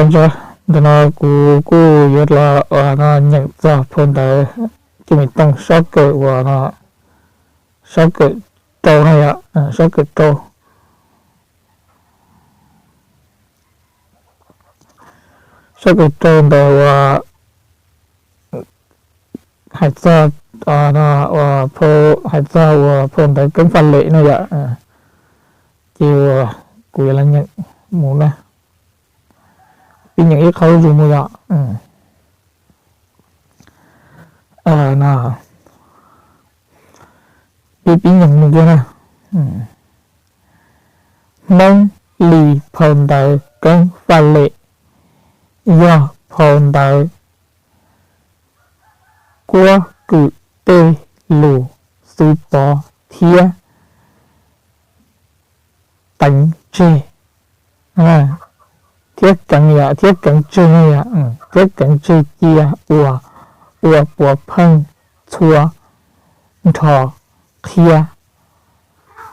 Ntawm no kuv kuj yuav los nyeem txog phau ntawv Cwj Mem Tooj sab kawm uas, sab kawm rau no yom, sab kawm rau, sab kawm rau ntawm uas hais txog, hais txog uas phau ntawv Keeb Faj Lem no yom. Ces uas kuv yuav los nyeem mus na, pib nyeem ib qho zuj zus mus yom. Pib, pib nyeem mus kiag na. Hmoob li phau ntawv Keeb Faj Lem yog phau ntawv kuab kwm tej lus xwv pov thiab teev tseg, thiab keev, thiab keev tseg, thiab keev tseg cia uas ua puav pheej txhua nrho qhia,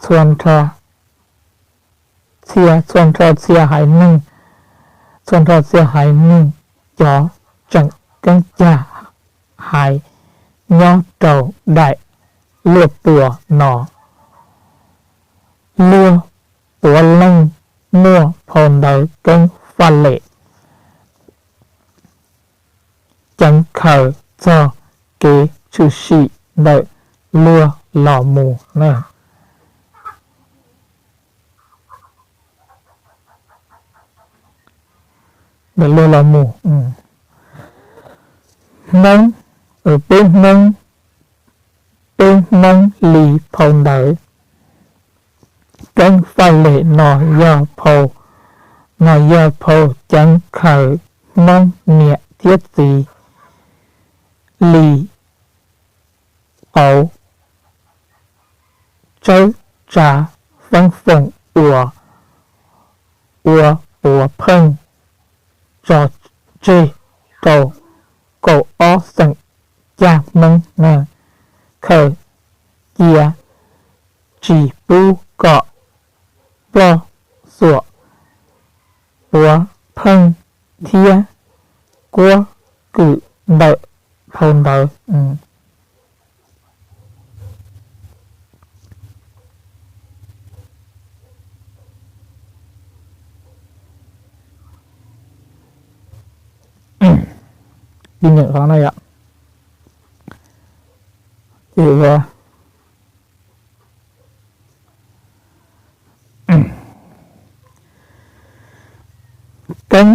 txhua nrho txhia, txhua nrho txhia haiv neeg, txhua nrho txhia haiv neeg cov tseem keeb cag hais nyob rau daim luaj puas no. Luag puav leej muaj phau ntawv Keeb Faj Lem ceev khaws txog kev tshwm sim ntawm luag los mus na. Ntawm luag los mus, Hmoob, peb Hmoob, peb Hmoob li phau ntawv Keeb Faj Lem no yog phau, no yog phau ceev khaws Hmoob niam thiab txiv li qauv tsawb tsa feeb foom uas ua puav pheej tso tseg rau kaum ob xeem cag Hmoob na, khaws cia tsis pub kom ploj xuam puav pheej thiab kuab kwm ntawm phau ntawv. Pib nyeem qhov no yom. Ces Keeb,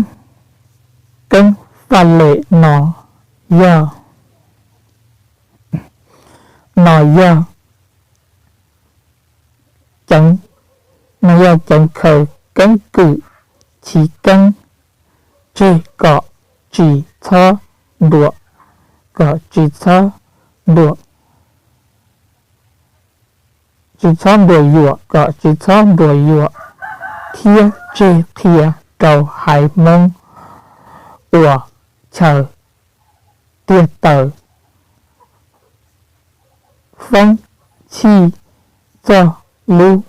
Keeb Faj Lem no yog, no yog ceev, no yog ceev khaws keeb kwm chiv keeb tseg kom tsis txhob nruam, kom tsis txhob nruam, tsis txhob nruam yuam, kom tsis txhob nruam yuam, thiab tseg qhia rau haiv Hmoob uas chaw tiag taws feeb chij txog lub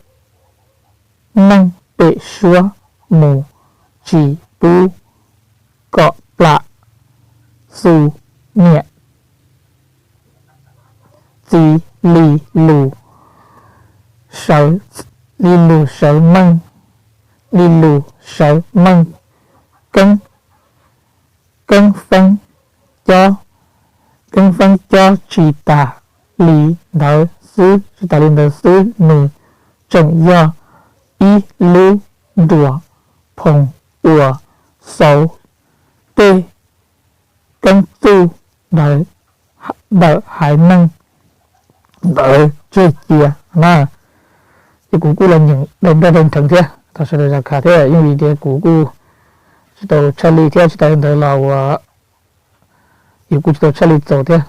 neej pem suab mus, tsis pub kom plam xu niam txiv li lus sawv, li lus sawv meej, li lus sawv meej keeb, keeb feeb cob, keeb feeb cob tsis tas li ntawd xwb, tsis tas li ntawd xwb, nws tseem yog ib lub nruas phoom uas xauv tej keeb txuj ntawd ntawm haiv neeg ntawd tseg cia na. Ces kuv kuj los nyeem daim nroj daim nrheev thiab thov sawv daws zam kham thiab, yeej vim tias kuv kuj tsis tau tshaj li thiab tsis tas li ntawd los uas yus kuj tsis tau tshaj li txaus thiab.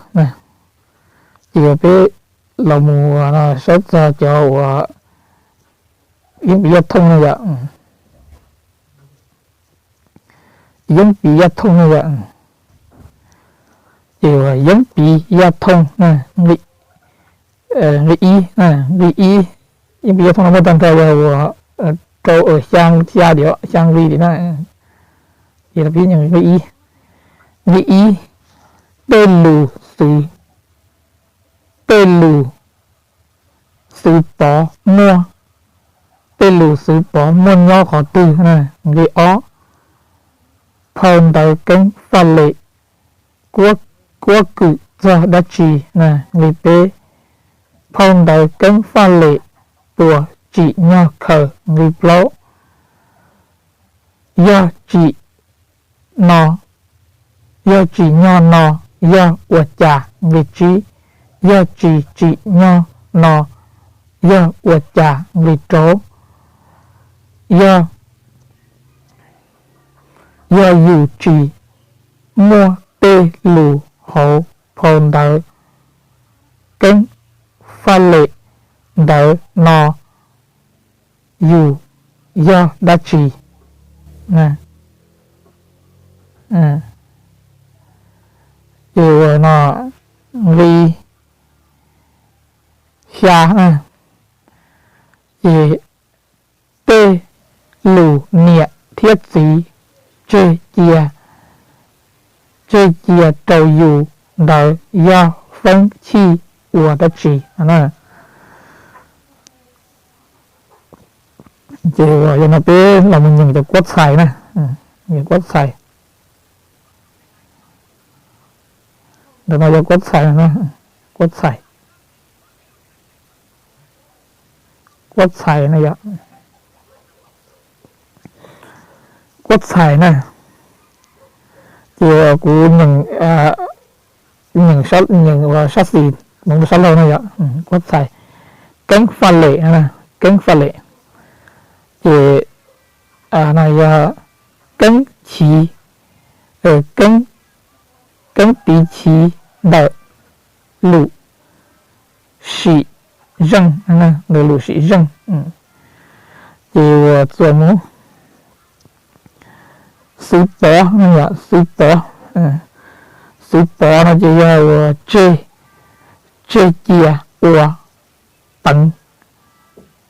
Ces yog peb los mus saib txog cov uas yeeb piv yaj thooj no yom. Yeeb piv yaj thooj no yom. Ces uas yeeb piv yaj thooj, nqi ib, nqi ib, yeeb piv yaj thooj no muaj tag nrho yog uas rau, xya, xya diam, xya nqi tim na. Nqe ib, tej lus xwv, tej lus xwv pov muaj, tej lus xwv pov muaj nyob qhov twg na. Nqe ob, phau ntawv keeb faj lem kuab kwm txog dab tsi na. Nqe peb, phau ntawv keeb faj lem puas tsim nyog khaws. Nqe plaub, yog tsim no, yog tsim nyog no yog ua cas? Nqe tsib, yog tsis tsim nyog no yog ua cas? Nqe rau, yog, yog yus tsis muaj tej lus hauv phau ntawv keeb faj lem ntawd no yus yog dab tsi? Ces ua no, nqe xya na, ces tej lus niam thiab txiv tseg cia, tseg cia rau yus ntawd yog feeb chij ua dab tsi? Ces yog no peb los mus nyeem cov kuab txhais na, kuab txhais. Ntawm no yog kuab txhais, kuab txhais, kuab txhais na yom. Kuab txhais na, ces kuv nyeem, nyeem ua sab xis, mus rau sab laug na yom. Kuab txhais, keeb faj lem, keeb faj lem, ces no yog keeb chiv, keeb, keeb tiv chiv ntawm lus sim zeej, ntawm lus sim zeej. Ces ua txuas mus, xwv pov no yom, xwv pov, xwv pov no ces yog ua tseg, tseg cia ua peev,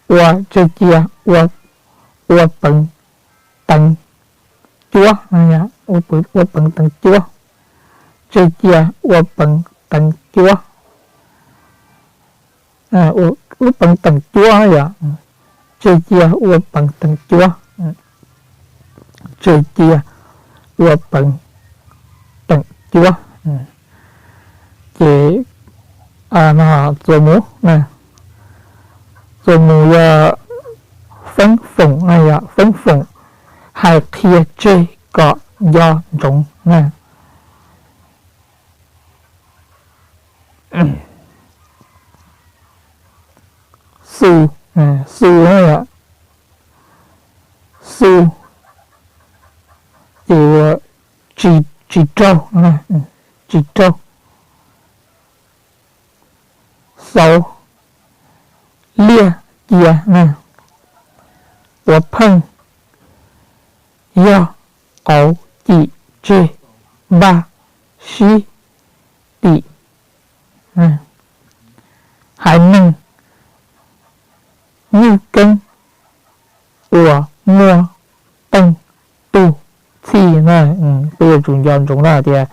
ua tseg cia ua, ua peev teev cuab, ua peev teev cuab, tseg cia ua peev teev cuab, ua peev teev cuab na yom, tseg cia ua peev teev cuab, tseg cia ua peev teev cuab. Ces no txuas mus, txuas mus yog feeb foom na yom, feeb foom hais qhia tseg kom nco ntsoov na. Xu, xu na yom, xu, ces ua tsis raug, tsis raug. Xauv, liaj cia na, quav pheej, yog qauv cim tseg npaj sib tim. Haiv neeg nywj keeb uas muaj teej tug txhij na. Peb yuav tsum nco ntsoov na tias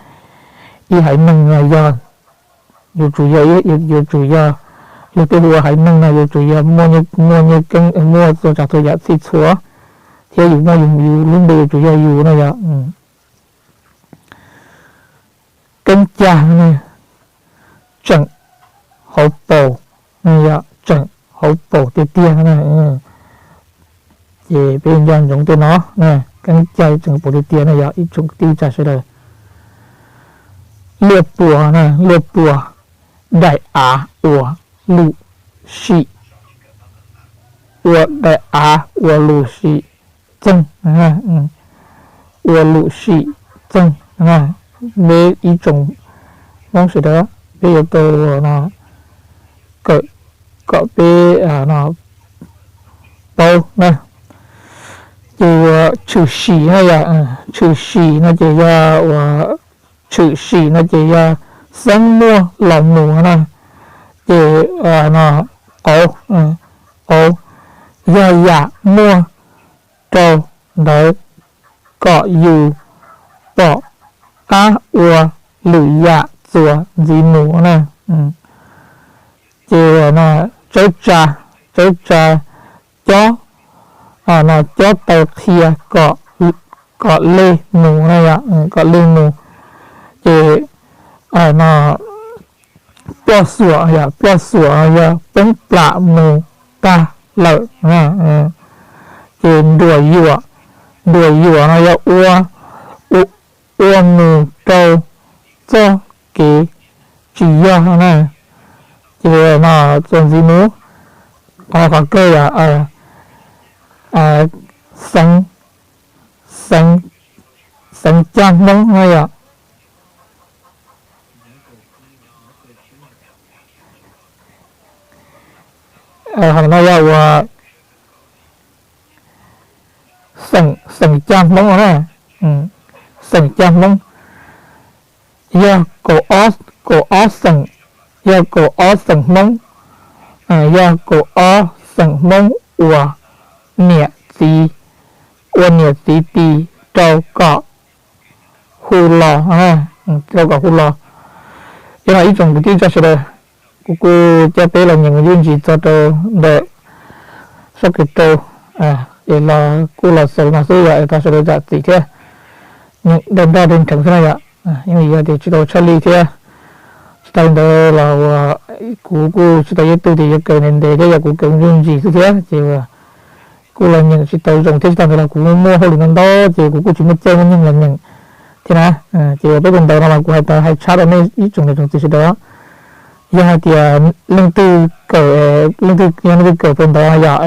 ib haiv neeg no yog, yuav tsum yog, yuav tsum yog, yog peb hu ua haiv neeg no yuav tsum yog muaj nywj keeb, muaj txhua tsav txhua yam txhij txhua, thiab yus muaj yus lub npe yuav tsum yog yus no yog keeb cag na, tseem hauv paus, yog tseem hauv paus tiag tiag na. Ces peb nco ntsoov tej no, keeb cag tseem hauv paus tiag tiag na yog ib tsoom kwv tij neej tsa sawv daws. Liaj puas na, liaj puas, daim av uas lus sim, ua daim av uas lus sim txeeg, ua lus sim txeeg. Peb ib tsoom Hmoob sawv daws peb yuav tau no kawm kom peb paub na. Ces ua tshwm sim na yom, tshwm sim no ces yog ua, tshwm sim no ces yog xeeb muaj los mus na. Ces no qauv, qauv yog yam muaj rau ntawd kom yus pom qab ua lwm yam txuas ntxiv mus na. Ces no, tsawb tsa, tsawb tsa cob, no cob taw qhia kom, kom lej mus na yom, kom lej mus. Ces no, ploj xuam yom, ploj xuam no yog poob plam mus tag lawm. Ces nruam yuam, nruam yuam no yog ua, ua mus rau txoj kev tsis yog na. Ces no txuas ntxiv mus, qhov, qhov kawg yog xeev, xeev caj Hmoob na yom. Qhov no yog ua xeem, xeem caj Hmoob na, xeem caj Hmoob. Yog kaum ob, kaum ob xeem, yog kaum ob xeem Hmoob, yog kaum ob xeem Hmoob uas niam txiv, ua niam txiv tis rau kom hu los, rau kom hu los. Yog no ib tsoom kwv tij neej tsa sawv daws, kuv kuj coj peb los nyeem me ntsis txog rau ntawm sab kev rau, es los kuj los xaus no xwb yom, es thov sawv daws zam txim thiab. Nyeem nrog nrog nrog nrheev xwb na yom, yog tias tsis tau tshaj li thiab. Tsis tas li ntawd los uas kuv kuj tsis tau yog ib tug tias yuav kawm ntev ntev thiab, yog kuv kawm me ntsis xwb thiab ces uas kuj los nyeem tsis tau zoo thiab. Tsis tas ntawd los kuv muaj hauj lwm ntau ntau ces kuv kuj tsis muaj caij muaj nyoog los nyeem thiab na. Ces uas peb tus ntawv no los kuv hais tau hais tshab rau nej ib tsoom niam tsoom txiv sawv daws. Yog hais tias leej twg kawm, leej twg, yog leej twg kawm phau ntawv no yom,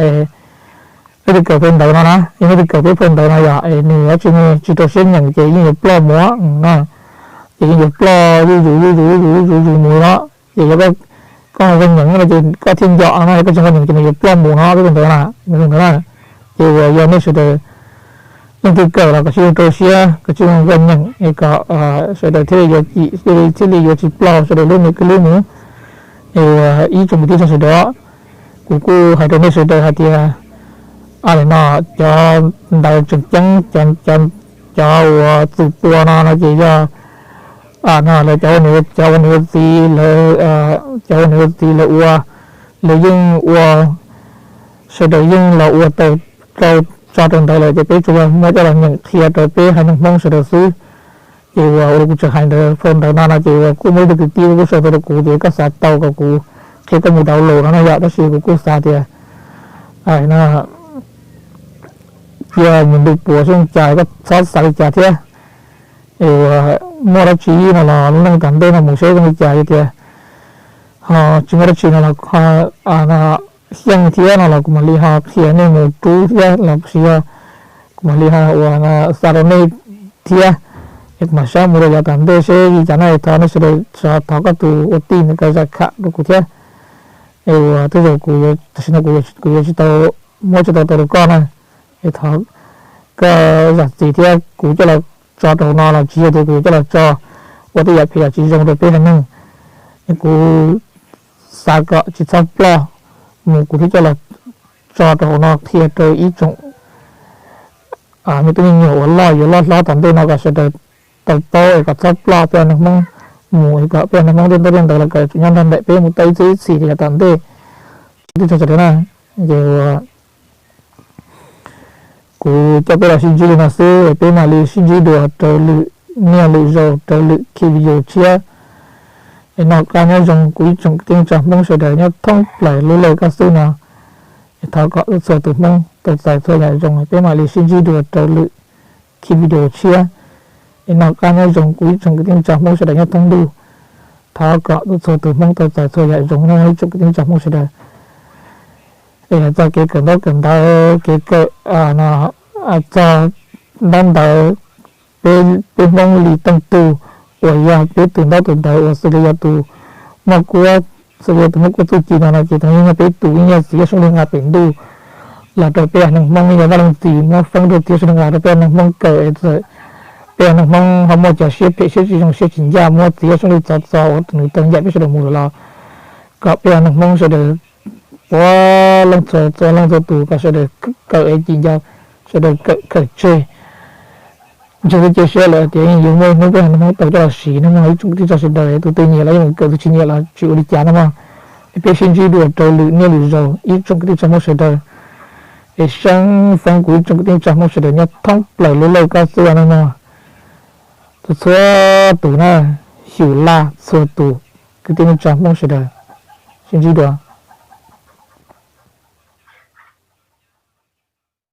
leej twg kawm phau ntawv no na, yog leej twg kawm peb phau ntawv no yom, es nws dab tsi nws tsis rau siab nyeem ces yeej yuav ploj mus na. Ces yeej yuav ploj zuj zus zuj zus zuj zus zuj zus mus no. Ces yog koj ho nyeem no ces koj thiaj nco no, yog koj tsis ho nyeem ces nws yuav ploj mus no, peb phau ntawv na, phau ntawv na. Ces uas yog nej sawv daws leej twg kawm los kom tsij rau siab, kom tsij nqa nyeem es kom sawv daws thiaj li yuav, thiaj li yuav tsis ploj sawv daws lub me kwj lub mus. Es uas ib tsoom kwv tij neej tsa sawv daws, kuv kuj hais rau nej sawv daws hais tias, a, no cov ntawv tseem ceeb, cov, cov uas txus pua no no ces yog, a, no lawv cov ua niam, cov ua niam ua txiv lawv, cov ua niam ua txiv lawv ua, lawv yeej ua, sawv daws yeej los ua tau rau, tso rau ntawd lawm ces peb tsuas yog muab coj los nyeem qhia rau peb haiv neeg Hmoob sawv daws xwb. Ces uas ua li kuv tseem hais ntawd, phau ntawv no no ces uas kuj muaj ib tug kwv tij kuj sau tau rau kuv tias koj xav tau kom kuv qhia koj mus download no na yom, tab sis kuv kuj xav tias, a, no cia mus ntu puav seb li cas, koj txhob xav li cas thiab. Es uas muaj dab tsi no los lub neej tom ntej no mus seb zoo li cas, yog tias ho tsis muaj dab tsi no los, a, no xyeej thiab no los kuv mam li ho qhia nej mus rub thiab los sis yog kuv mam li ho uas xa rau nej thiab. Es kuv mam saib mus rau yav tom ntej seb li cas na. Thov nej sawv daws thov koj tus ua tij ntawd kom zam kham rau kuv thiab. Es uas tej zaum kuv, tam sim no kuv yuav tsis tau muab tsis tau tau rau koj na. Es thov koj zam txim thiab, kuv coj los tso rau hauv no los tsis yog tias kuv yuav coj los tso ua tej yam phem yam tsis zoo rau peb haiv neeg. Es kuv xav kom tsis txhob ploj mus kuv thiaj coj los tso rau hauv no qhia rau ib tsoom me tub me nyuam uas loj yuav loj hlob tom ntej no kom sawv daws tau paub es kom txhob ploj peb haiv neeg Hmoob mus, es kom peb haiv neeg Hmoob tej ntaub tej ntawv los kom tsuas nyob nrog nraim peb mus tau ib txhiab ib txhis rau yav tom ntej. Tsis tau tso sawv daws na, ces uas kuv coj peb los sib ntsib li no xwb, peb mam li sib ntsib dua rau lwm niaj lwm zaus rau lwm ki video tshiab. Es noj qab nyob zoo kuv ib tsoom kwv tij neej tsa Hmoob sawv daws nyob thoob plaws lub lawj kab xub no. Es thov kom txhua tus Hmoob tau txais txhua yam zoo, peb mam li sib ntsib dua rau lwm ki video tshiab. Es noj qab nyob zoo kuv ib tsoom kwv tij neej tsa Hmoob sawv daws nyob thoob ntuj. Thov kom txhua tus Hmoob tau txais txhua yam zoo nawb ib tsoom kwv tij neej tsa Hmoob sawv daws. Es txog kev kawm ntaub kawm ntawv, kev kawm, txog ntaub ntawv, peb, peb Hmoob li teej tug uas yog peb tus ntaub tus ntawv uas xws li yog tus muaj kuab, xws li yog tus muaj kuab txuj ci no no ces tus yeej yog peb tus, yeej yog txiv yawg Soob Lis nqa pem ntuj los rau peb haiv neeg Hmoob, yog Vaj Leej Txiv muab feeb rau txiv yawg Soob Lis nqa rau peb haiv neeg Hmoob kawm. Txawm peb haiv neeg Hmoob ho muaj cov siab phem siab tsis zoo siab tsis ncaj, muab txiv yawg Soob Lis txov txo uas nws tau ncaim peb sawv daws mus lawm los kom peb haiv neeg Hmoob sawv daws puav leej txhua, txhua leej txhua tus kom sawv daws kawm es cim nco, sawv daws kawm khaws tseg. Ntseeg thiab cia siab lawm tias yeej yuav muaj ib hnub peb ho noj Hmoob tau coj los siv no mog ib tsoom kwv tij txhua sawv daws. Tus twg nyiam los yeej mus kawm, tus tsis nyiam los tsis ua li cas no mog. Es peb sib ntsib dua rau lwm niaj lwm zaus ib tsoom kwv tij txhua Hmoob sawv daws. Es seeb foob kuv ib tsoom kwv tij txhua Hmoob sawv daws nyob thoob plaws lub lauj kab xwb no mog. Txhua txhua tus na, xyum laj txhua tus kwv tij neej tsa Hmoob sawv daws. Sib ntsib dua.